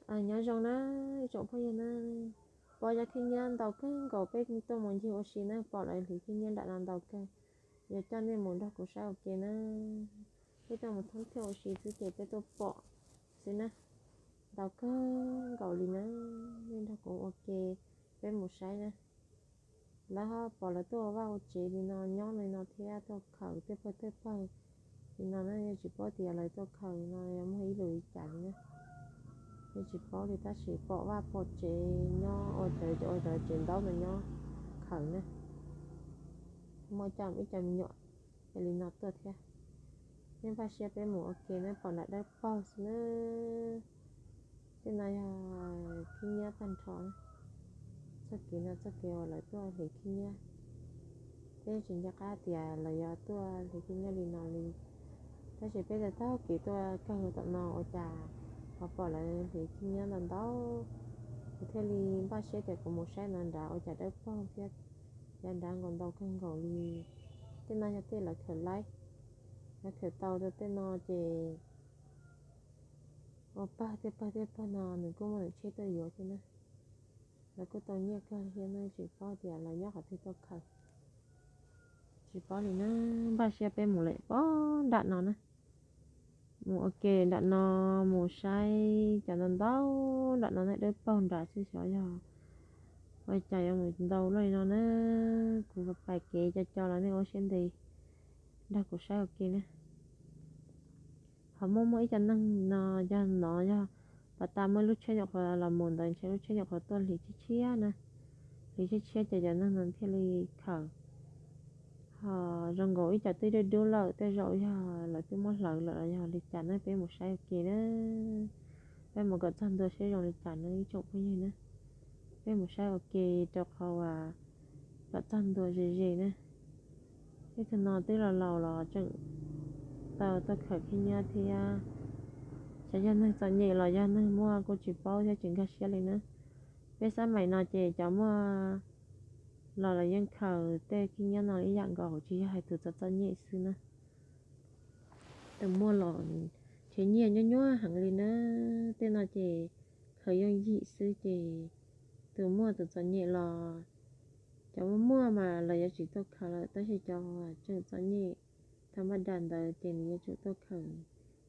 Nyob zoo na, ib tsoom phooj ywg na, pom cov khib nyiab ntau kawg nkaus, peb tuaj mus ncig ua si na, pom lawv hliv khib nyiab nram no ntau kawg. Yog coj nej mus nrog kuv saib ua ke na. Peb tuaj mus thoob thiaj ua si xwb ces peb tuaj pom xwb na, ntau kawg nkaus li na. Nej nrog kuv ua ke, peb mus saib na. Lawv ho pom lawv tuaj ua vaj ua tsev li no nyob li no thiab tuaj khaws tej pawg tej pawg li no na, yeej tsis paub tias lawv tuaj khaws no yog muaj ib lus li cas li na. Yeej tsis paub li tab sis pom vaj pom tsev nyob ua cov ua cov tsev ntaub no nyob khaws na. Muaj coj ib co me nyuam li no tuaj thiab. Nej npaj siab peb mus ua ke na, pom nram dawb paug xwb na. Tej no yog khib nyiab tag nrho. Txoj kev no txoj kev uas lawv tuaj hliv khib nyiab. Peb tsis nco qab tias lawv yuav tuaj hliv khib nyiab li no li, tab sis peb taug kev tuaj kawg tom no ua cas ho pom lawv hliv khib nyiab ntau ntau. Kuv thiaj li npaj siab tias kuv mus saib no nrad ua cas dawb paug thiab, yav nrad nkaus ntau kawg nkaus li. Tej no yog tej lawv khaws laib, lawv khaws tau rau tej no ces ua pawg tej pawg tej pawg no nws kuj muaj nws tsheb tuaj yuav thiab na. Lawv kuj tau nyiaj kawg thiab na, tsis paub tias lawv nyob qhov twg tuaj khaws. Tsis paub li na, npaj siab peb mus lawm pog nram no na. Mus ua ke nram no, mus saib cov ntau ntau nram no na, dawb paug nrad xwb xyov yog ua cas yuav mus ntau luaj li no na. Kuv pais kev co co los nej ua siab ntev nrog kuv saib ua ke na. Ho muaj muaj ib co neeg no yog no yog pas tas muaj lub tsheb nyuam qhuav los mus ntawd ntshe lub tsheb nyuam qhuav tuaj hliv tshiab tshiab na. Hliv tshiab tshiab ces cov neeg no thiaj li khaws. Ho zoo nkaus ib co twb dub dub lawm, tej zaum yog lawv twb muab hlawv lawm los yog li cas na, peb mus saib ua ke na. Peb mus kom txog ntua seb zoo li cas na ib tsoom phooj ywg na. Peb mus saib ua ke rau qhov uas kom txog ntua ze ze na. Ib tug no twb laus laus los tseem tau tuaj khaws khib nyiab thiab. Xyov yog neeg txom nyem los yog neeg muaj kuj tsis paub thiab tsis nkag siab li na. Peb xab maim no ces cov muaj los lawv yeej khaws tej khib nyiab no ib yam nkaus, tsis yog hais tus txom txom nyem xwb na. Tus muaj los nrhiav nyiaj nyuaj nyuaj heev li na. Tej no ces khaws yooj yim xwb ces tus muaj tus txom nyem los, cov muaj muaj mas lawv yuav tsis tuaj khaws lawm, tab sis cov tseem txom nyem tha maj das ntawd ces nws yuav tsum tuaj khaws,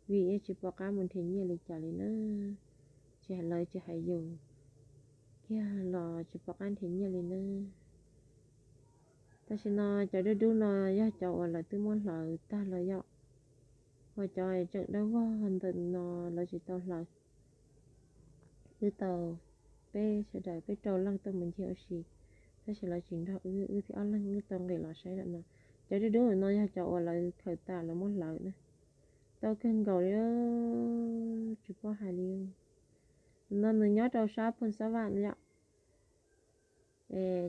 vim yeej tsis pom qab mus nrhiav nyiaj li cas li na. Tsis hais lawv tsis hais yus kiag los tsis pom qab nrhiav nyiaj li na. Tam sim no cov dub dub no yog cov uas lawv twb muab hlawv tag los yom, ho cov tseem dawb vog ntawm no lawv tsis tau hlawv. Wb tau, peb sawv daws peb rau leej tuaj mus ncig ua si, tab sis lawv tsis nrog wb, wb thiaj ob leeg wb tau nqis los saib lawm no. Cov dub dub no yog cov uas lawv khaws tas lawv muab hlawv na. Tau kawg nkaus li, tsis paub hais li. No nws nyob rau sab Phooj Xab Vaj no yom.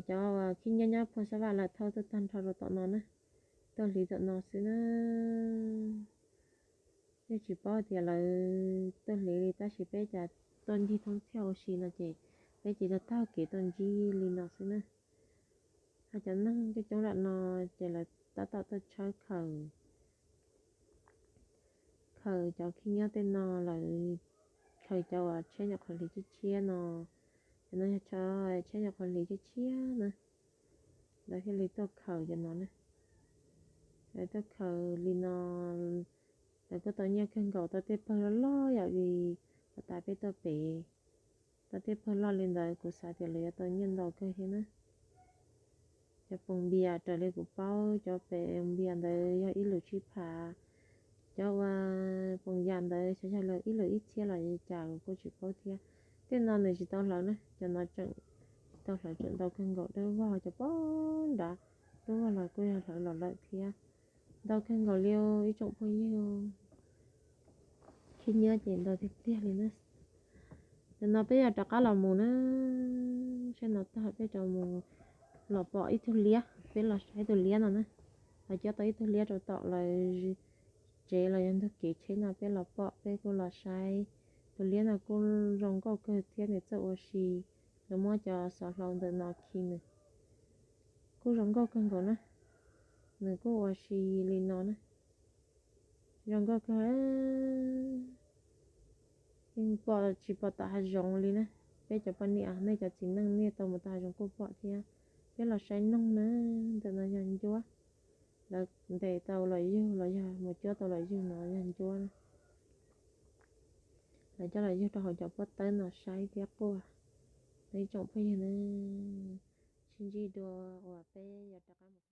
Cov khib nyiab nyob Phooj Xab Vaj lawv thauj tuaj tag nrho rau tom no na, tuaj hliv tom no xwb na. Yeej tsis paub tias lawv tuaj hliv li tab sis peb cas tuaj ncig thoob thiaj ua si no ces peb cia li taug kev tuaj ntsib li no xwb na. Hos cov neeg coob coob nram no ces lawv tab tom tuaj tshawb khaws, khaws cov khib nyiab tej no lawm, khaws cov uas tsheb nyuam qhuav hliv tshiab tshiab no. Cov no yog tsheb nyuam qhuav hliv tshiab tshiab na, lawv thiaj li tuaj khaws cov no na. Lawv tuaj khaws li no, lawv kuj tau nyiaj kawg nkaus, tau tej pawg loj loj yam li uas tas peb tuaj pem. Tau tej pawg loj li ntawd kuv xav tias lawv yuav tau nyiaj ntau kawg thiab na. Cov poos npias raws li kuv paub cov poos npias ntawd yog ib lus tsib phav. Cov ua poos yam ntawd xyov yog lawv ib lus ib txhiab los cas kuv kuj tsis paub thiab. Tej no nws tsis tau hlawv na, cov no tseem tsis tau hlawv, tseem ntau kawg nkaus, dawb vog cov pob nrad, dawb vog los kuj yog hlawv los lawm thiab. Ntau kawg nkaus li ib tsoom phooj ywg, khib nyiab ces ntau tiag tiag li na. Tam no peb yuav rov qab los mus na, saib no tag peb rov mus los pom ib tug liab, peb los saib tus liab no na. Lawv coj tau ib tug liab rau tom lawv tsev los yog ntug kev tsheb no peb los pom, peb kuj los saib. Tus liab no kuj zoo nkauj kawg thiab, nws txawj ua si, lawv muab cov xov hlau ntawm no khi nws. Kuj zoo nkauj kawg nkaus na, nws kuj ua si li no na. Zoo nkauj kawg. Yeej pom tsis pom tom hav zoov li na. Peb cov poj niam, nej cov txiv neej nej tau mus tom hav zoov kuj pom thiab. Peb los saib noog na, ntawm no yog ncuab. Lawv ntes tau los yug los yog mus cuab tau los yug no yog ncuab na. Lawv coj los yug rau hauv cov pob tawb no saib thiab quaj. Ib tsoom phooj ywg na, sib ntsib dua uas peb yuav rov qab mus